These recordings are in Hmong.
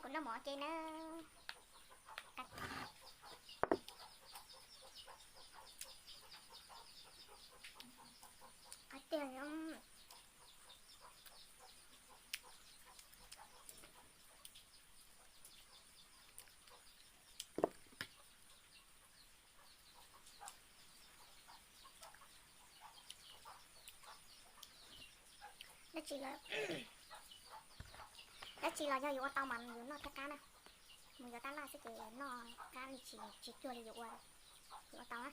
Noj mov ua ke na. Qab tiag. Dab tsi los, dab tsi los yog yus ua tau mas yus noj thiaj qab na. Mus yuav tab laj xwb ces noj qab li tsis, tsis cuag li yus ua, yus ua tau na.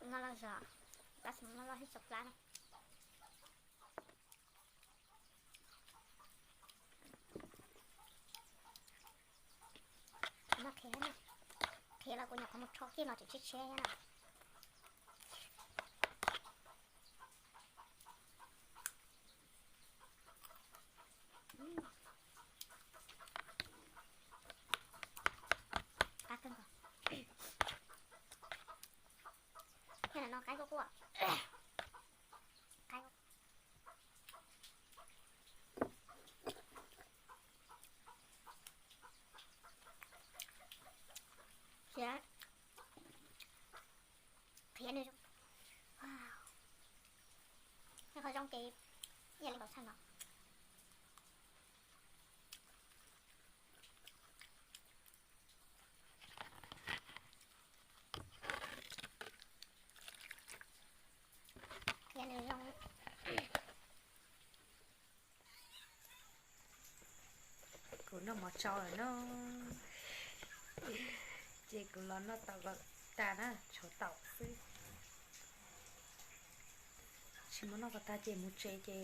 No los zog, tab sis no los hib tso plab na. No qhiav, qhiav los kuv nyuam qhuav mus rho kiag los tseem tshiab tshiab thiab na. Qab kawg nkaus. Thiab no qaib kuj quaj. Qaib. Qhiav, qhiav nws zoo. Nws qhov zoo ces ib yam li npaum tshaj no. Qhiav nws zoo. Kuv noj mov tsau lawm no, ces kuv los noj tau kom tag na, tshuav taum xwb. Tsis muab noj kom tag ces mus tsev ces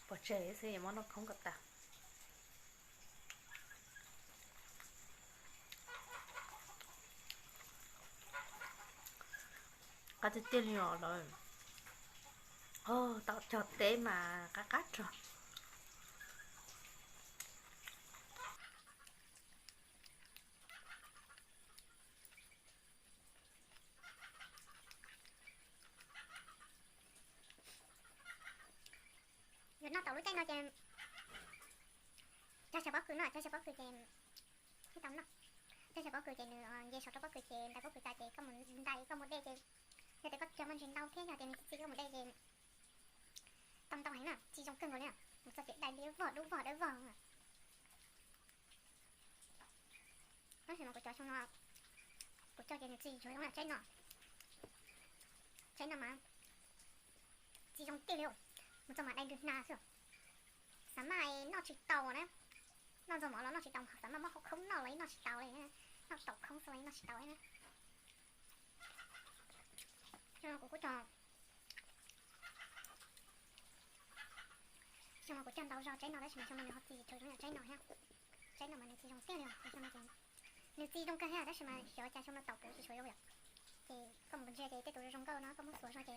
pov tseg xwb, yuav muab noj khoob kom tag. Qab tiag tiag li os lawm. Tau cog teb mas qab qab rog. Yog noj tau lub caij no ces cog xyaw pob kws no, cog xyaw pob kws ces thiaj tau noj. Cog xyaw pob kws ces nws nce saum rau pob kws ces ntais pob kws tas ces koj mus ntais koj mus de ces yog tias koj cog muaj ntsis ntau thiab yog tias nws txi txi koj mus de ces tau ntau heev na, txi zoo kawg nkaus li. Mus txog ces dai li vog dub vog dawb vog. Tab sis mas kuv cov xyoo no, kuv cog ces nws txi tsuas zoo na, tsaib no, tsaib no mas txi zoo tiag li. Mus txog mas dai ntws hna xwb. Xav maj noj tsis tau na, noj ntxog mov los noj tsis tau, xav maj muab hauv khoob noj los noj tsis tau li, noj taum khoob xwb los noj tsis tau li na. Xyoo no kuv kuj cog, xyoo no kuv cog ntau zog tsaib no tab sis mas xyoo no nws ho txi tshua zoo yam tsaib no thiab. Tsaib no mas nws txi zoo tiag li os, xyoo no ces nws txi zoo kawg thiab tab sis mas xyov cas xyoo no taum kuv tsis tshua zoo yom. Ces koj mus ntsia ces tej tus zoo nkauj no koj muab xuas zog ces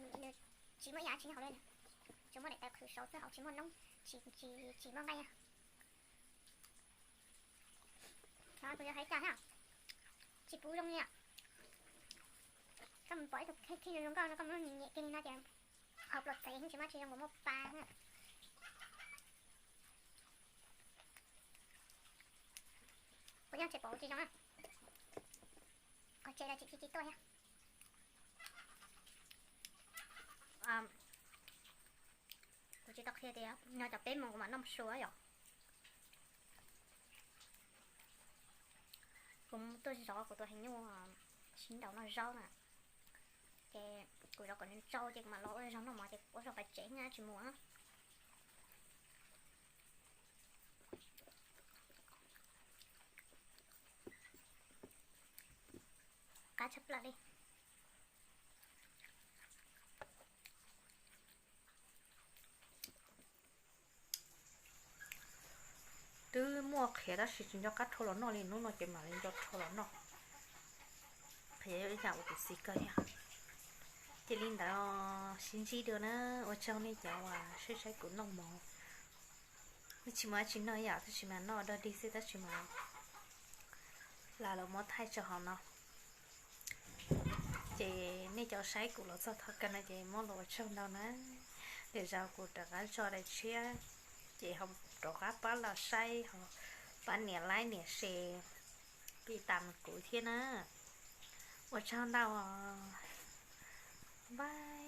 nws tsis muaj ib yam tsis nyob hauv li, tsuas muaj daim tawv qhwv saud xwb, hauv tsis muaj noob, tsis muaj nqaij. Kuv yuav hais cas thiab, tsis puv zoo li. Koj mus pom ib tug khej khij zoo nkauj no koj muab nyiam nyiam kiag li no ces hauv plhuav txev tsis muaj tsis zoo, kuv muaj pa. Kuv yeej tsis pom tsis zoo na. Qhov tsev los tsis tsis tsis tuaj thiab. Kuv tsis tau qhia tias nyob cov peb moos kuv mam noj sua yom. Kuv tuaj zov kuv tus heev nyuj sib nraus noj zaub na. Ces kuv zov kom nws tsau ces kuv mam los ua zog noj mov ces kuv ua zog pais tsev na tsis mus. Qab tshaj plaws li. Twb Muaj qhiav tab sis tsis nco qab rho los noj li, hnub no ces mam li nco rho los noj. Qhiav yog ib yam uas kuv txiv kawg thiab. Ces li ntawd sib ntsib dua na, ua tsaug nej cov uas saib saib kuv noj mov. Nej tsis muaj dab tsi noj yom, tab sis mas noj dog dig xwb tab sis mas lam los muab thaij tso hauv no. Ces nej cov saib kuv los txog thaum kawg no ces muab los ua tsaug ntau na. Lwm zaus kuv rov qab tso daim tshiab ces ho rov qab pab los saib ho pab nias like nias share pib tam kuv thiab na. Ua tsaug ntau, bye.